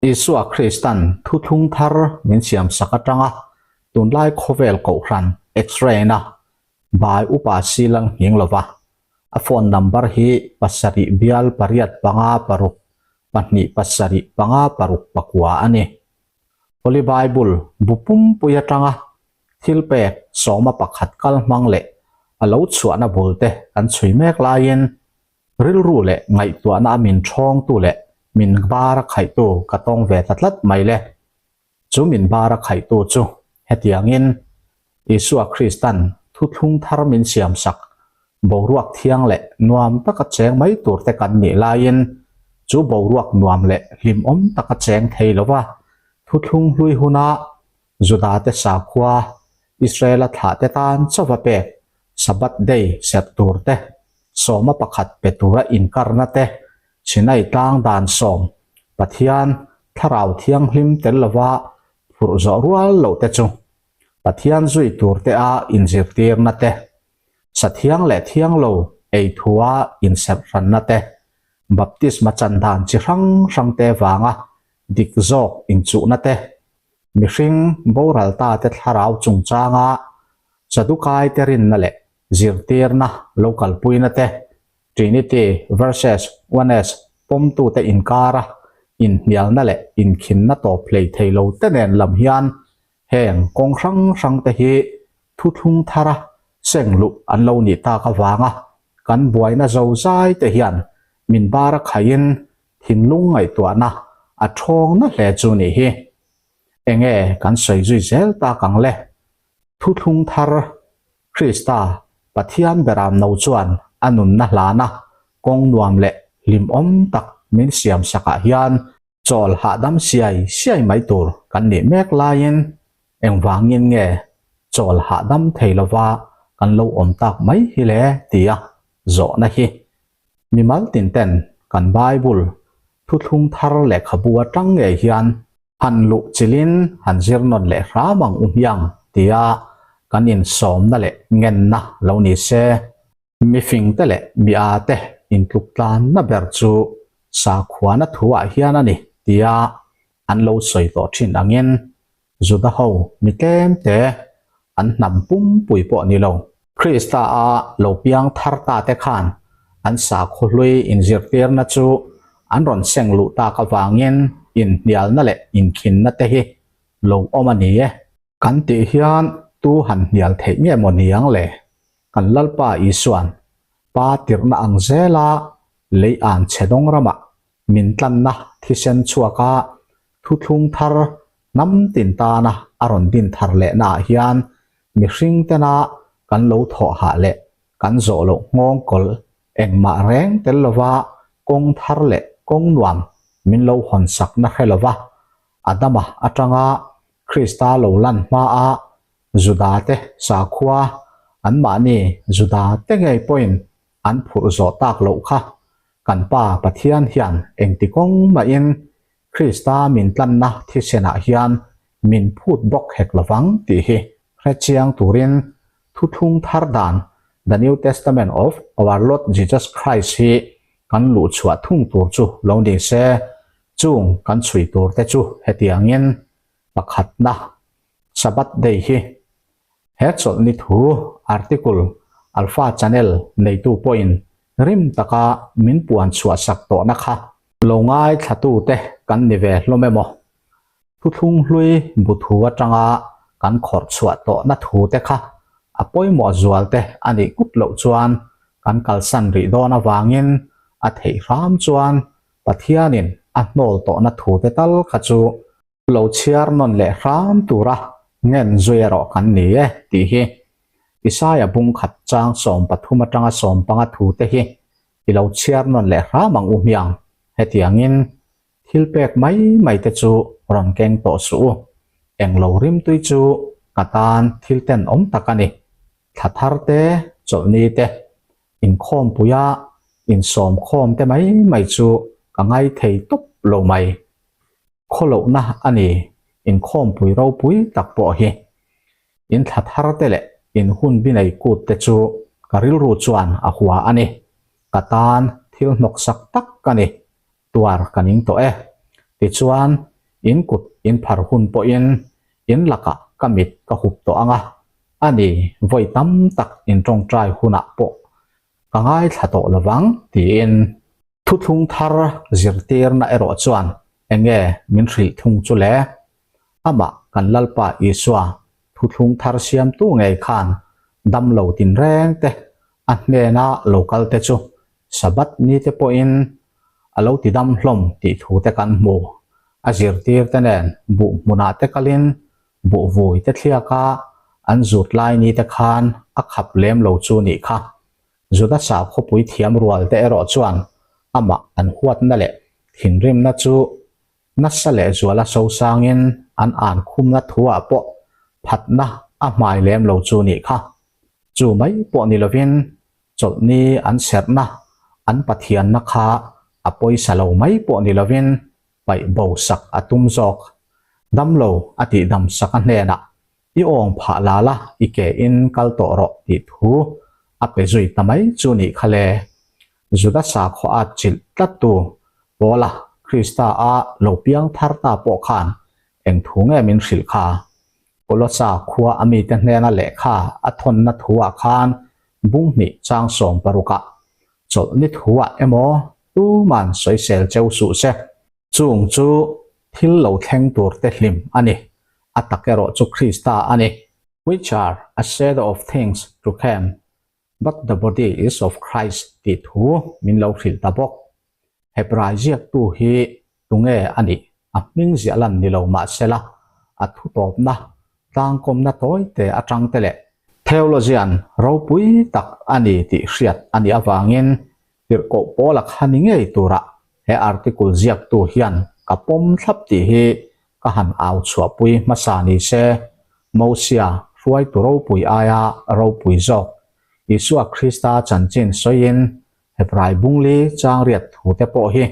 Isua Kristan thuthlung thar min siamsak atanga tunlai khawvel kohhran X-ray-na bai upa si lang nghing lova, a phone number hi pasarih bial pariat panga paruk pahnih pasarih panga paruk pakua a ni. Holy Bible bu pumpui atanga thil pek sawma pakhat kal hmang leh a lo chhuahna bul te kan chhui mek laiin Rilru leh ngaihtuahna a min ṭhawngtu leh min bar a khaihtu ka tawng ve ta tlat mai le. Chu min bar a khaihtu chu hetiangin Isua Kristan thuthlung thar min siamsak, boruak thiang leh nuam taka cheng mai turte kan nih laiin chu boruak nuam leh hlimawm taka cheng thei lova thuthlung hlui huna Judate sakhua Israela thlahte tan chauva pek Sabbath day serh turte sawma pakhat pe tura inkarna te, Sinai tlang dan sawm, Pathian Thlarau Thianghlim tel lova phurh zawh rual loh te chu Pathian zui tur te a inzirtirna te, sa thiang leh thiang lo ei thua inserh hranna te, baptisma chan dan chi hrang hrang te vanga dik zawk inchuhna te, mihring boral ta te thlarau chungchanga Sadukai te rinna leh Zirtirna lo kalpuina te, Trinity versus Oneness pawmtute inkara inhnialna leh inkhinna tawp hlei thei lo te nen lam hian heng kawng hrang hrang te hi thuthlung thara seng luh an lo nih tak avanga kan buaina zozai te hian min bara khaihin thinlung ngaihtuahna a thawng na hle chu nih hi. Enge kan sawi zui zel tak ang le? Thuthlung thar Krista, Pathian beram no chuan a nunna hlana kawng nuam leh hlimawm tak min siam sakah hian chawl hahdam siai siai mai tur kan nih mek laiin engvangin nge chawl hahdam thei lova kan lo awm tak mai hi le tia zawhna hi mimal tin ten kan Bible thuthlung thar lehkhabu atang ngei hian Han luh chilhin han zir nawn leh hram ang u hmiang tia kan insawmna leh ngenna lo ni se. Mifingte leh mi-a te intluk tlanna ber chu sakhuana thuah hian a ni tia an lo sawi tawh thin angin Juda ho mi tlemte an hnam pumpui pawh ni lo. Krista a lo piang thar ta te khan an sakhaw hlui inzirtirna chu an rawn seng luh tak avangin inhnialna leh inkhinna te hi lo awm a ni e. Kan tih hian tu han hnial theih nge maw niang le? Kan Lalpa Isuan Pa tirhna ang zela lei an chhe dawng ramah min tlanna thisen chhuaka thuthlung thar hnam tin tana a rawn din thar lehna ah hian mihring tena kan lo thawh hah leh kan zawh loh nghawng kawl engmah reng tel lova kawng thar leh kawng nuam min lo hawn sakna hre lova Adama atanga Krista lo lan hmaa Juda te sakhua anmahni Juda te ngei pawhin an phurh zawh tak loh kha kan Pa Pathian hian engti kawng mahin Krista min tlanna thisenah hian min phut bawk hek lovang tih hi hre chiang turin thuthlung thar dan The New Testament of Our Lord Jesus Christ hi kan luh chhuah thung tur chu lo ni se, chung kan chhui tur te chu hetiangin pakhatna Sabbath Day hi he chawlhni thu article Alpha Channel neitu pawhin rim taka min puan chhuah sak tawhna kha lo ngaithlatute kan ni ve hlawm emaw? Thuthlung hlui bu thu atanga kan khawrh chhuah tawhna thute kha a pawimawh zualte a nih kut loh chuan kan kalsan rih dawn avangin a theih hram chuan Pathianin a hnawl tawhna thute tal kha chu Lo chhiar nawn leh hram tura ngen zui erawh kan ni e tih hi Isaia bung khat chang 13 atanga 15 thute hi i lo chhiar nawn leh hram ang u hmiang. Hetiangin thil pek mai mai te chu rawn keng tawh suh u. Englo rimtui chu ka tan thil tenawm tak a ni. Thla thar te, chawlhni te, inkhawmpuia insawmkhawm te mai mai chu ka ngai thei tawp lo mai. Khawlohna a ni, inkhawmpui ropui tak pawh hi. In thla thar te leh in hun binei kut te chu ka rilru chuan a hua a ni. Ka tan thil hnawksak tak ka ni, tuar ka ning tawh e. Tichuan. In kut in phar hun pawhin in lakah ka mit ka hup tawh ang a, a ni, vawi tam tak in tawngtai hunah pawh ka ngaithla tawh lovang, tiin. Thuthlung thar zirtirna erawh chuan enge min hrilh thung chu le? Amah kan Lalpa Isua thuthlung thar siamtu ngei khan damlo tinreng te a hnena lo kal te chu Sabbath ni te pawhin a lo ti dam hlawm tih thu te kan hmu. A zirtir te nen buh hmunah te kalin buh vui te thliaka an zut lai ni te khan a khap lem lo chu nih kha. Juda sakhawpui thiam rual te erawh chuan amah an huatna leh thinrimna chu nasa leh zuala sosangin an an khumna thuah pawh phatna a hmai lem lo chu nih kha. Chu mai pawh ni lovin chawlhni an serhna an pathianna kha a pawisa lo mai pawh ni lovin paih bo sak a tum zawk. Damlo a tihdam sak a hnenah I awng phah la la i ke in kal tawh rawh tih thu a pe zui ta mai chu nih kha le. Juda sakhaw at chilh tlattu Paula Krista a lo piang thar ta pawh khan eng thu nge min hrilh kha? Kolosa khua a mite hnena lehkha a thawnna thuah khan bung hnih chang sawm parukah chawlhni thuah emaw tuman sawisel cheu suh se. Chung chu thil lo thleng tur te hlim a ni, a tak erawh chu Krista a ni. Which are a shadow of things to come, but the body is of Christ tih thu min lo hrilh ta bawk. Hebrai ziaktu hi tunge a nih a hming ziah lan ni lo mah sela, a thutawpna tlangkawmna tawite atang te leh theologian ropui tak a ni tih hriat a nih avangin Tirhkoh Paula kha ni ngei turah he article ziaktu hian ka pawm thlap tih hi ka han au chhuahpui hmasa ni se, Mosia hruaitu ropui aia ropui zawk Isua Krista chanchin sawiin Hebrai bungli changriat thute pawh hi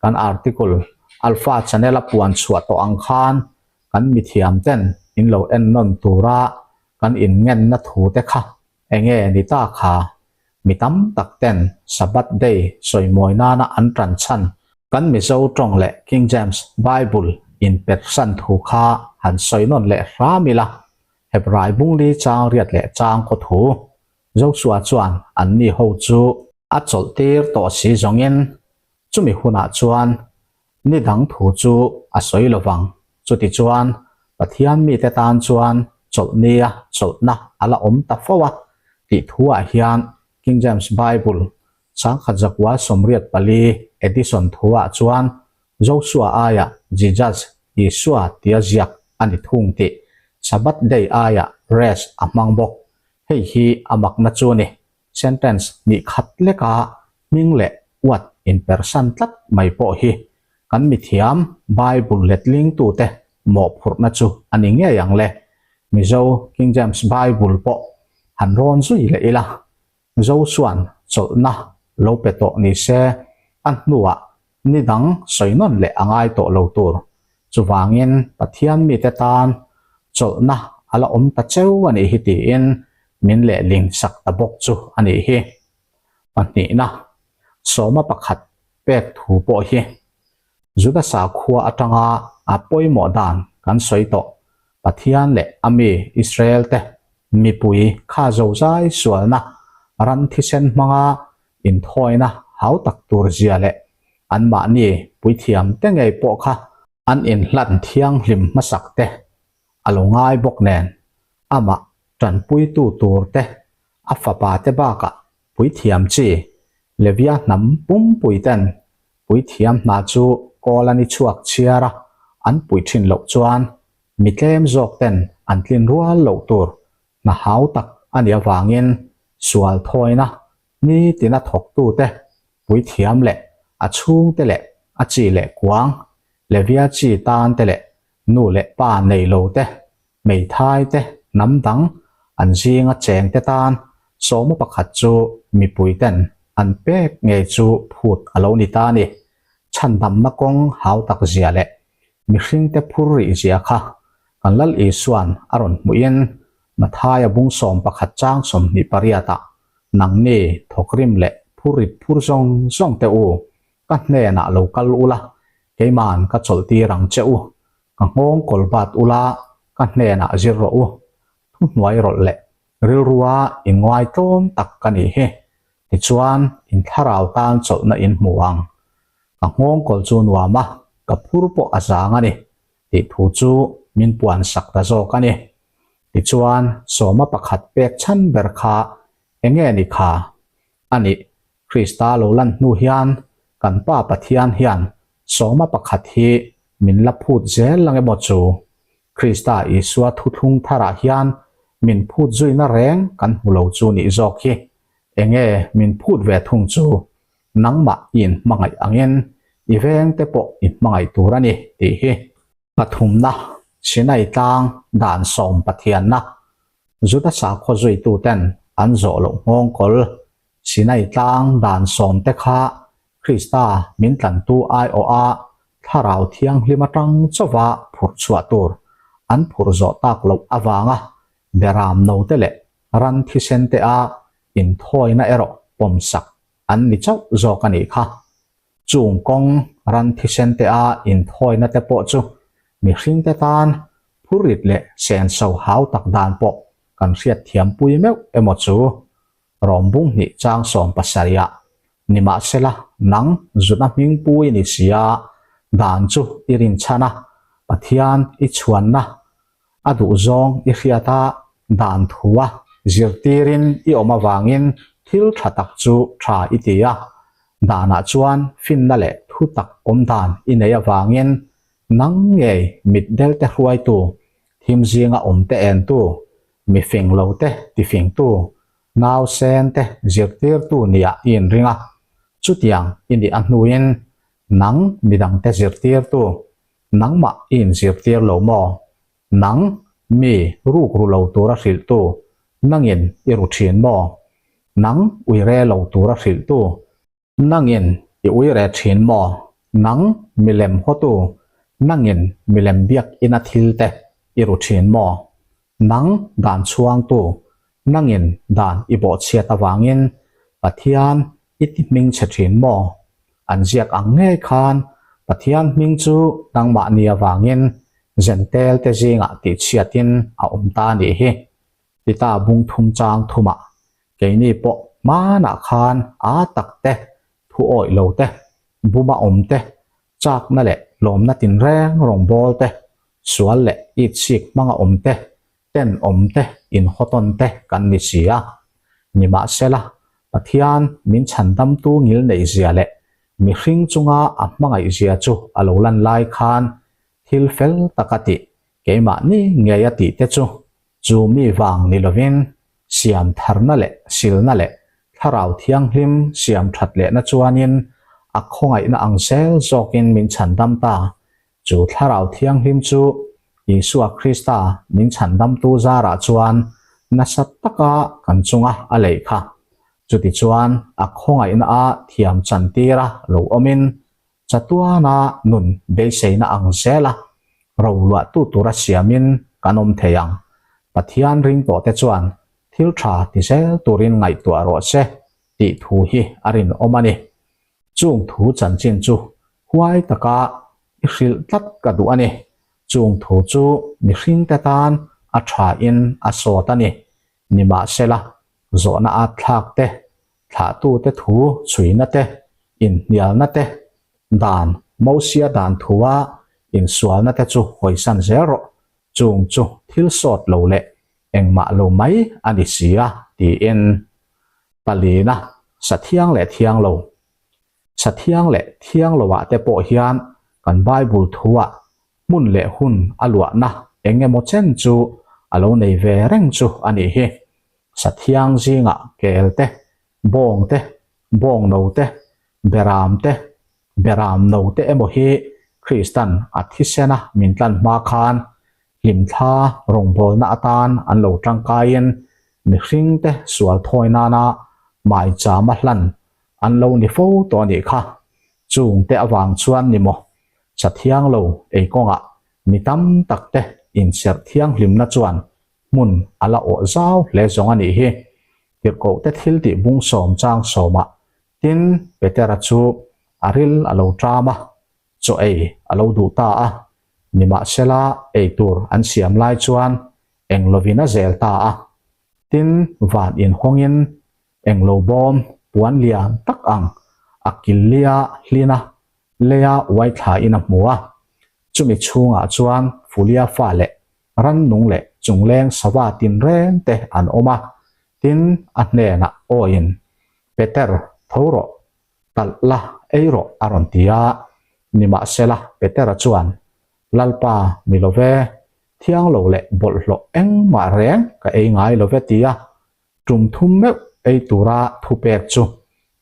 kan article Alpha channel a puan chhuah tawh ang khan kan mithiam ten in lo ennawn tura kan inngenna thute kha Enge ni ta kha? Mi tam tak ten Sabbath day sawimawi nana an tan chhan kan Mizo tawng leh King James Bible in persan thu kha han sawi nawn leh hram ila, Hebrai bungli chang riat leh chang khaw thu Joshua chuan anni ho chu a chawlh tir tawh si zawngin chumi hunah chuan Ni dang thu chu a sawi lo vang. Chutichuan, Pathian mite tan chuan chawlhnia chawlhna a la awm ta fo a tih thuah hian King James Bible sangkhat zakua 84 edition thuah chuan Joshua aiah Jesus, Isua tia ziak a ni thung tih Sabbath day aiah rest a hmang bawk. Hei hi a makna chu a ni. Sentence hnih khat leka hming leh uat inpersan tlat mai pawh hi kan mithiam Bible letlingtute mawhphurhna chu a ni ngei ang le. Mizo King James Bible pawh han rawn zui leh ila, Josua'n chawlhna lo pe tawh ni se, a hnuah ni dang sawi nawn leh a ngai tawh lo tur. Chuvangin Pathian mite tan chawlhna a la awm ta cheu a nih hi tiin min lehling sak ta bawk chu a nih hi. Pahnihna, sawma pakhat pek thu pawh hi Juda sakhua atanga a pawimawh dan kan sawi tawh. Pathian leh a mi Israel te mipui kha zozai sualna ran thisen hmanga inthawina hau tak tur zia leh anmahni puithiam te ngei pawh kha an inhlan thianghlim hmasak te a lo ngai bawk nen amah tanpuitu tur te a fapa te bakah puithiam chi Levia hnam pumpui ten puithiam hna chu kawl a ni chhuak chhiar a an pui thin loh chuan mi tlem zawk ten an tlin rual loh tur hna hau tak a nih avangin sual thawina nitina thawktute puithiam leh a chhungte leh a chi leh kuang, Levia chi tante leh nu leh pa nei lo te, hmeithai te, hnam dang an zinga cheng te tan sawma pakhat chu mipui ten an pek ngei chu phut a lo ni ta a ni. Chhandamna kawng hau tak zia leh mihringte phur rih zia kha kan Lal Isua'n a rawn hmuhin Mathaia bung 11 chang 28 ah Nangni thawkrim leh phurrit phur zawng zawng te u, ka hnenah lo kal ula, keima'n ka chawlhtir ang che u. Ka nghawng kawl bat ula, ka hnenah zir rawh u. Thuhnuai rawlh leh rilrua innguai tlawm tak ka nih hi. Tichuan, in thlarau tan chawlhna in hmu ang. Ka nghawng kawl chu nuam a, ka phur pawh a zang a ni, tih thu chu min puan sak ta zawk a ni. Tichuan, sawma pakhat pek chhan ber kha enge ni kha? A nih, Krista lo lan hnu hian kan Pa Pathian hian sawma pakhat hi min la phut zel ang emaw chu? Krista Isua thuthlung tharah hian min phut zuina reng kan hmu lo chu nih zawk hi. Enge min phut ve thung chu? Nangmah i inhmangaih angin i vengte pawh i hmangaih tur a ni tih hi. Pathumna, Sinai tlang dan sawm Pathianna, Juda sakhaw zuituten an zawh loh nghawngkawl Sinai tlang dan sawmte kha Krista min tlantu aiawha Thlarau Thianghlim atang chauva phurh chhuah tur an phurh zawh tak loh avanga beram note leh ran thisen te a inthawina erawh pawmsak an ni chauh zawk a nih kha. Chung kawng ran thisen te a inthawina te pawh chu mihringte tan phurrit leh senso hau tak dan pawh kan hriatthiampui meuh emaw chu Rawm bung hnih chang 17 ah, Nimahsela, nang zutna hming pu i ni si a, dan chu i rinchhan a, Pathian i chhuanna a duhzawng i hriat a, dan thu a zirtirin i awm avangin thil tha tak chu tha i ti a, danah chuan finna leh thu tak awm dan i nei avangin nang ngei mitdelte hruaitu, thim zinga awmte entu, Mi fing lo te ti fingtu, nau sen te zirtirtu nia i inring a, chutiang i nih a hnuin nang midang te zirtirtu, nangmah i inzirtir lo maw? Nang mi ruk ru lo tura hrilhtu, nangin i ru thin maw? Nang uire lo tura hrilhtu, Nangin i uire thin maw? Nang milem hawtu, nangin milem biakina thil te i ru thin maw? Nang dan chhuangtu, nangin dan i bawhchhiat avangin Pathian i ti hming chhe thin maw? An ziak ang ngei khan Pathian hming chu nangmahni avangin Zentel te zingah tihchhiatin a awm ta a nih hi. Tita bung thum chang thumah Keini pawh hmanah khan aa tak te, thu awih lo te, buma awm te, chakna leh lawmna tinreng rawngbâwl te, sual leh itchik hmanga awm te, tenawm te, inhawtawn te kan ni si a. Nimahsela, Pathian min chhandamtu ngil neihzia leh mihring chunga a hmangaihzia chu a lo lan lai khan thil fel taka tih keimahni ngei a tih te chu Chu mi vang ni lovin siam tharna leh silna leh Thlarau Thianghlim siam that lehna chuanin a khawngaihna ang zel zawkin min chhandam ta. Chu Thlarau Thianghlim chu Isua Krista min chhandamtu zarah chuan nasa taka kan chunga a leih kha. Chutichuan a khawngaihna a thiam chantira lo awmin Chatuana nun beiseina ang zela roluahtu tura siamin kan awm thei ang. Pathian ring tawhte chuan thil tha ti zel turin ngaihtuah rawh se tih thu hi a rinawm a ni. Chung thu chanchin chu huai taka i hrilh tlat ka duh a ni. Chung thu chu mihringte tan a thain a sawt a ni. Nimahsela, zawhna at thlak te Thlahtute thu chhuina te, inhnialna te, dan, Mosia dan thua insualna te chu hawisan zel rawh, chung chu thil sawt lo leh engmah lo mai a ni si a, tiin. Palina, Sa thiang leh thiang lo. Sa thiang leh thiang loah te pawh hian kan Bible thuah hmun leh hun a luahna eng emaw chen chu a lo nei ve reng chu a nih hi. Sathiang zingah kel te, bawng te, bawng no te, beram te, beram no te emaw hi Kristan a thisena min tlan hma khan hlimthla rawngbawlna atan an lo tangkaiin mihring te sual thawi nana maichama hlan an lo ni fo tawh a nih kha. Chung te avang chuan ni maw Sathiang lo ei kawngah mi tam tak te inserh thianghlimna chuan hmun a la awh zau hle zawng a nih hi. Tirhkohte thil tih bung sawm chang sawmah tin Petera chu a ril a lo ṭam a, chaw ei a lo duh ta a. Nimahsela, eitur an siam lai chuan eng lovin a zel ta a. Tin, van inhawngin eng lo bawm puan lian tak ang a kil lia hlin a, leia uai thlain a hmu a. Chumi chhungah chuan Fulia fa leh rannung leh chungleng sava tinreng te an awm a. Tin, a hnenah awiin, Peter, tho rawh, talh la, ei rawh, a rawn ti a. Nimahsela, Petera chuan, Lalpa, ni lo ve, thiang lo leh bawlhhlawh engmah reng ka ei ngai lo ve, ti a. Tum thum meuh ei tura thupek chu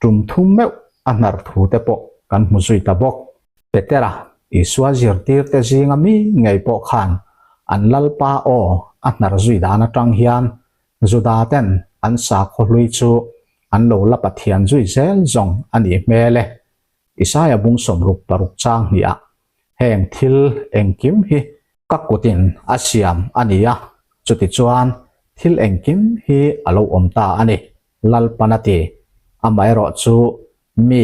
tum thum meuh a hnar thu te pawh kan hmu zui ta bawk. Petera, Isua zirtirte zinga mi ngei pawh khan an Lalpa aw a hnar zui dan atang hian Juda ten an sakhaw hlui chu an lo la Pathian zui zel zawng a nih hmel e. Isaia bung 66 chang hnih ah heng thil engkim hi ka kutin a siam a ni a, chutichuan thil engkim hi a lo awm ta a ni, Lalpan a ti. Amaherawh chu mi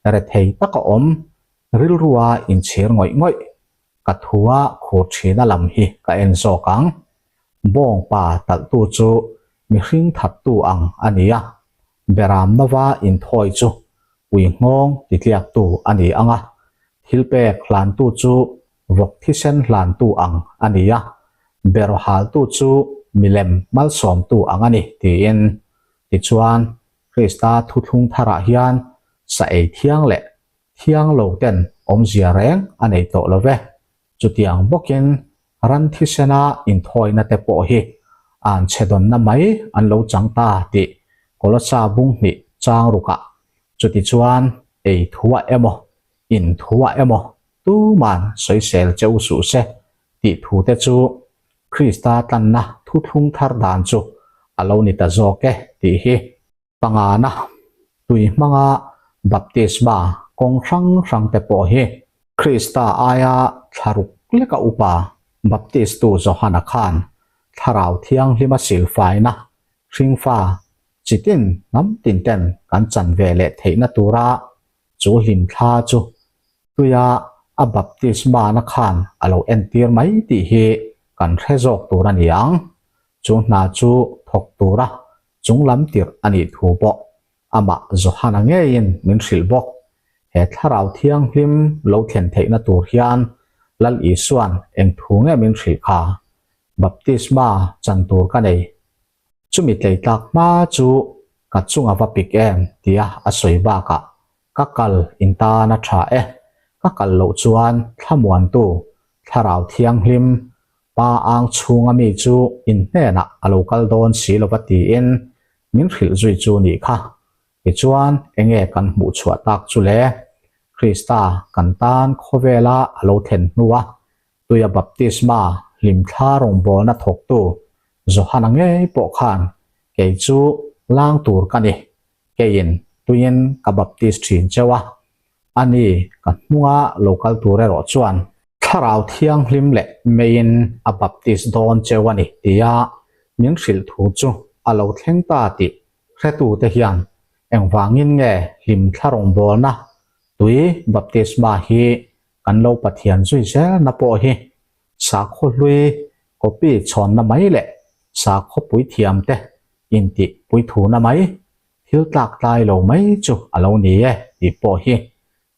rethei taka awm, rilrua inchhir ngawih ngawih, ka thua khur thina lam hi ka en zawk ang. Bawngpa talhtu chu mihring thattu ang a ni a, Beram nova inthawi chu ui nghawng titliaktu a ni ang a, thilpek hlantu chu vawk thisen hlantu ang a ni a, beraw haltu chu milem malsawmtu ang a ni, tiin. Tichuan, Krista thuthlung tharah hian sa ei thiang leh thiang lo ten awmzia reng a nei tawh lo ve. Chutiang bawkin ran thisena inthawina te pawh hi an chhe dawnna mai an lo chang ta tih Kolossa bung hnih chang rukah chutichuan ei thuah emaw in thuah emaw tuman sawisel che u suh se tih thu te chu Krista tlanna thuthlung thar dan chu a lo ni ta zawk e tih hi. Pangana, tui hmanga baptisma kawng hrang hrang te pawh hi Krista aia thlaruk leka upa Baptistu Johana khan Thlarau Thianghlima silfaina hringfa chitin hnam tin ten kan chan ve leh theihna tura chu hlimthla chu tuia a baptisma-na khan a lo entir mai tih hi kan hre zawk tur a ni ang. Chu hna chu thawk tura chunglam tirh a nih thu pawh amah Johana ngeiin min hrilh bawk. He Thlarau Thianghlim lo thlen theihna tur hian Lal Isua'n eng thu nge min hrilh kha? Baptisma chan tur ka nei. Chumi tleitlak hma chu ka chunga va pik em tia a sawi bakah Ka kal in tan a tha e, ka kal loh chuan thlamuantu Thlarau Thianghlim Pa ang chhunga mi chu in hnenah a lo kal dawn si lova tiin min hrilh zui chu nih kha. Tichuan enge kan hmuh chhuah tak chu le? Krista kan tan khawvela a lo thlen hnua tuia baptisma hlimthla rawngbawlna thawktu Johana ngei pawh khan kei chu lang tur ka ni Keiin tuiin ka baptis thin cheu a, ani ka hnunga lo kal tur erawh chuan Thlarau Thianghlim leh meiin a baptis dawn cheu a ni tia min hrilh thu chu a lo thleng ta tih hretute hian engvangin nge hlim thlarawngbawlna tui baptisma hi kan lo Pathian zui zelna pawh hi sakhaw hlui copy chhawnna mai leh sakhaw puithiamte intih puithuna mai, thil tlak tlai lo mai chu a lo ni e tih pawh hi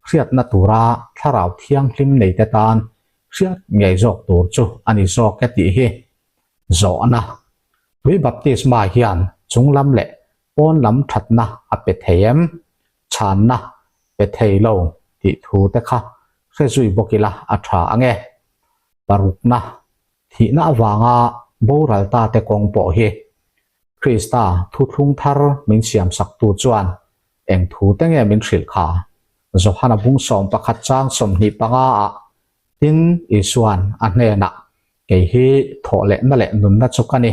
hriatna tura thlarau thianghlim neite tan hriat ngei zawk tur chu a ni zawk e tih hi zawhna. Tui baptisma hian chunglam leh pawn lam thatna a pe thei em? Chhanna pe thei lo tih thu te kha hre zui bawk ila a tha ange. Parukna Thihna avanga boral ta te kawng pawh hi Krista thuthlung thar min siamsaktu chuan eng thu te nge min hrilh kha? Johana bung 11 chang 25 ah tin Isuan a hnenah, Kei hi thawhlehna leh nunna chu ka ni.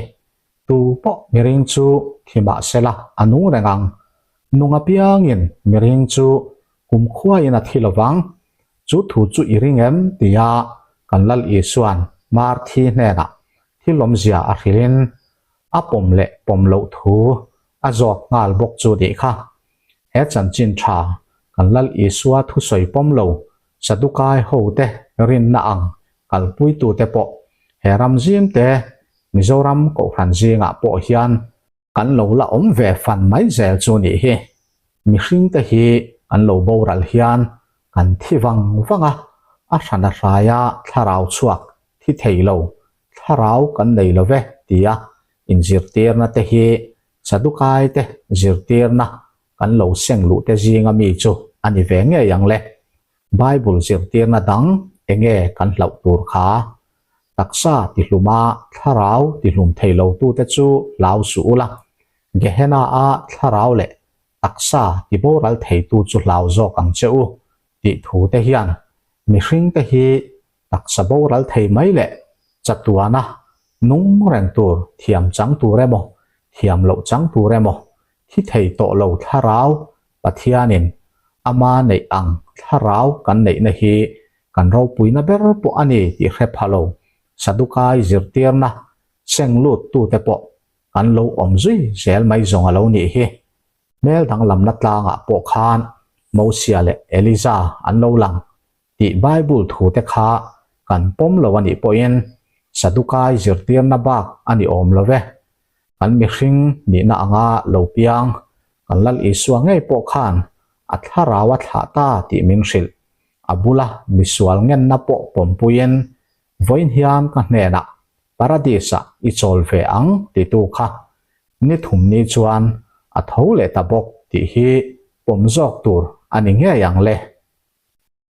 Tu pawh miring chu thi mah sela a nung reng ang. Nung apiangin miring chu kumkhuain a thi lovang. Chu thu chu i ring em? tia kan Lal Isua'n Marthi hnenah thil awmzia a hrilhin a pawm leh pawm loh thu a zawt nghal bawk chu tih kha. He chanchin tha kan Lal Isua thusawi pawm lo Sadukai hote rinna ang. kalpuitute pawh he ram zimte Mizoram Kohhran zingah pawh hian kan lo la awm ve fan mai zel chu nih hi. Mihringte hi kan lo boral hian kan thi vang vang a, a hran a hraia thlarau chhuak thi thei lo, thlarau kan nei lo ve tia inzirtirna te hi Sadukai te zirtirna kan lo seng luh te zinga mi chu a ni ve ngei ang le. Bible zirtirna dang enge kan hlauh tur kha? Taksa tihluma thlarau tihlum thei lo tute chu hlau suh ula, Gehenna-a thlarau leh taksa tiboral theitu chu hlau zawk ang che u tih thu te hian mihringte hi taksa boral thei mai leh chatuana nung reng tur thiam chang tur emaw thiam loh chang tur emaw thi thei tawh lo thlarau Pathianin ama neih ang thlarau kan neihna hi kan ropuina ber pawh a ni tih hre pha lo Sadukai zirtirna seng lut tute pawh kan lo awm zui zel mai zawng a lo nih hi. Hmel danglamna tlangah pawh khan Mosia leh Eliza an lo lang tih Bible thute kha kan pawm lo a nih pawhin Sadukai zirtirna bak a ni awm lo ve. Kan mihring nihna anga lo piang kan Lal Isua ngei pawh khan a thlarau a thlah ta tih min hrilh. A bula misual ngenna pawh pawmpuiin vawiin hian ka hnenah Paradis-ah i chawl ve ang titu kha ni thum ni chuan a tho leh ta bawk tih hi pawm zawk tur a ni ngei ang le.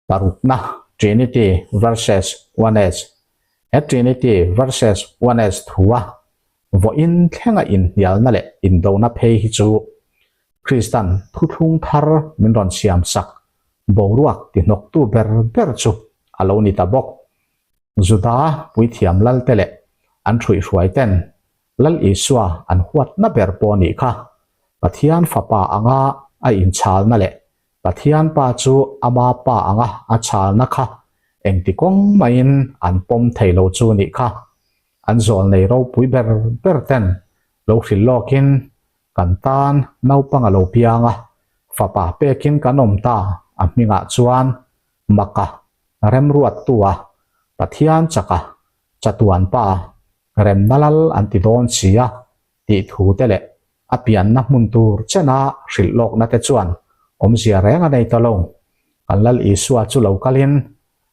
Parukna, Trinity versus Oneness He Trinity versus Oneness thua vawiin thlenga inhnialna leh indona phei hi chu Kristan thuthlung thar min rawn siamsak boruak tihnawktu ber ber chu a lo ni ta bawk. Juda puithiam lalte leh an hruihhruaiten Lal Isua an huatna ber pawh nih kha Pathian Fapa anga a inchhalna leh Pathian Pa chu ama Pa anga a chhalna kha engti kawng maiin an pawm thei lo chu nih kha. An zawl nei ropui ber ber ten lo hrilh lawkin kan tan naupang a lo piang a, fapa pekin kan awm ta a hmingah chuan Maka, Remruattua, Pathian chaka, Chatuan Pa, Remna Lal an ti dawn si a tih thu te leh a pianna hmun tur chena hrilh lawkna te chuan awmzia reng a nei ta lo. Kan Lal Isua chu lo kalin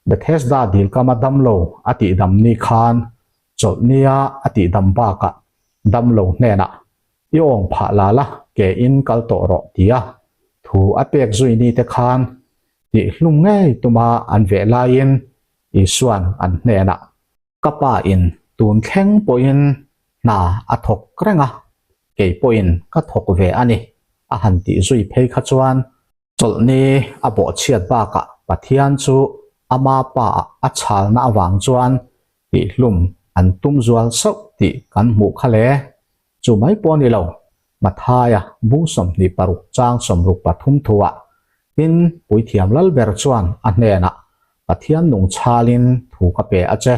Bethesda dilkama damlo a tihdam ni khan chawlhnia a tihdam bakah damlo hnenah i awng phah la la ke in kal tawh rawh tia thu a pek zui ni te khan tihhlum ngei tuma an veh laiin Isuan an hnenah Ka pa in tun thleng pawhin hna a thawk reng a, kei pawhin ka thawk ve a ni, a han tih zui phei kha chuan chawlhni a bawhchhiat bakah Pathian chu ama pa ah a chhalna avang chuan tihhlum an tum zual sauh tih kan hmuh kha le. Chu mai pawh a ni lo, Mathaia bung 26 chang 63 thuah tin Puithiam Lalber chuan a hnenah, Pathian nung chhalin thu ka pe a che,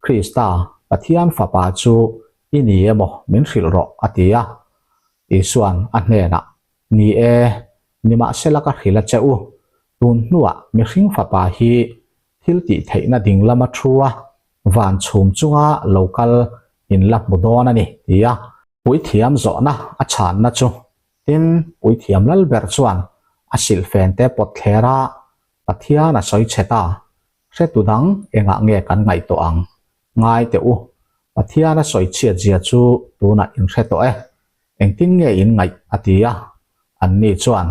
Krista, Pathian Fapa chu i ni emaw min hrilh rawh, a ti a. Isuan a hnenah, Ni e, nimahsela ka hrilh a che u, tun hnuah mihring Fapa hi thil tih theihna ding lama thu a, van chhum chunga lo kal in la hmu dawn a ni, ti a. Puithiam zawhna a chhanna chu tin Puithiam Lalber chuan a silhfente pawt thler a, Pathian a sawi chhe ta, hretu dang engah nge kan ngaihtuah ang? Ngai teh u, Pathian a sawi chhiat zia chu tunah in hre tawh e, engtin nge in ngaih? a ti a, anni chuan,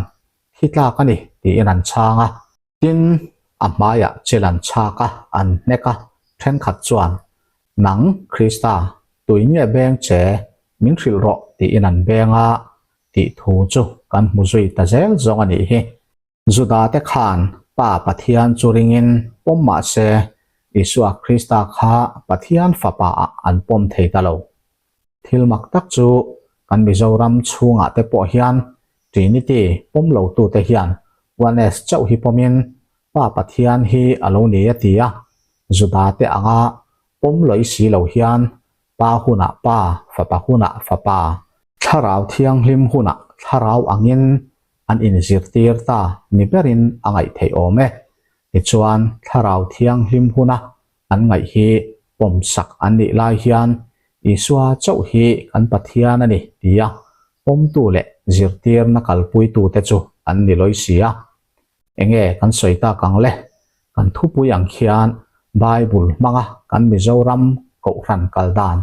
Thi tlak a ni, tiin an chhang a. Tin, a hmaiah chil an chhak a, an hnek a, thenkhat chuan, Nang, Krista, tui nge beng che, min hrilh rawh, tiin an beng a, tih thu chu kan hmu zui ta zel zawng a nih hi. Juda-te khan Pa Pathian chu ringin pawm mah se, Isua Krista kha Pathian Fapa-ah an pawm thei ta lo. Thil mak tak chu kan Mizoram chhungah te pawh hian Trinity pawm lo tute hian Oneness chauh hi pawmin Pa Pathian hi a lo ni a ti a, Juda te anga pawm lawih si lo hian Pa hunah Pa, Fapa hunah Fapa, Thlarau Thianghlim hunah Thlarau angin an inzirtir ta ni berin a ngaih theih awm e. Tichuan Thlarau Thianghlim huna. an ngaih hi pawmsak an nih lai hian Isua chauh hi kan Pathian a ni tia pawmtu leh zirtirna kalpuitute chu an ni lawi si a. Enge kan sawi tak ang le? Kan thupui ang khian Bible hmanga kan Mizoram Kohhran kal dan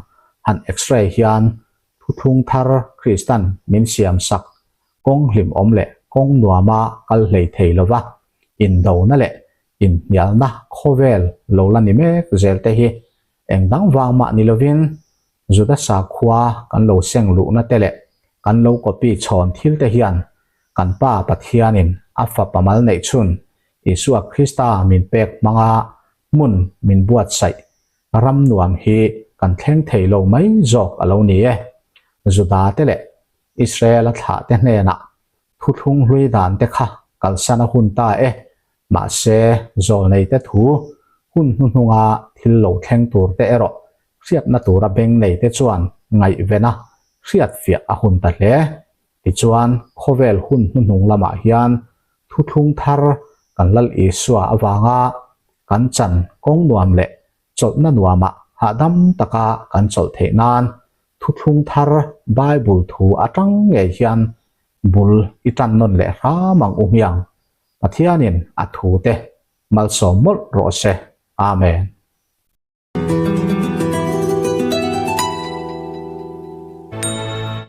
han x-ray hian thuthlung thar Kristan min siam sak kawng hlimawm leh kawng nuama kal hlei thei lova indona leh inhnialna khawvel lo la ni mek zel te hi eng dang vang mah ni lovin Juda sakhua kan lo seng luhna te leh kan lo copy chhawn thil te hian kan Pa Pathianin a Fapa mal neih chhun Isua Krista min pek hmanga hmun min buatsaih ram nuam hi kan thleng thei lo mai zawk a lo ni e. Juda te leh Israel-a thlah te hnenah thuthlung hlui dan te kha kalsan a hun ta e. Mahse, zawlneite thu hun hnuhnunga thil lo thleng tur te erawh hriatna tura beng neite chuan ngaihvena hriatfiah a hun ta hle. Tichuan, khawvel hun hnuhnung lamah hian thuthlung thar kan Lal Isua avanga kan chan kawng nuam leh chawlhna nuamah hahdam taka kan chawlh theih nan thuthlung thar Bible thu atang ngei hian bul i tan nawn leh hram ang u hmiang. Pathianin a thute malsawm mawlh rawh se. Amen.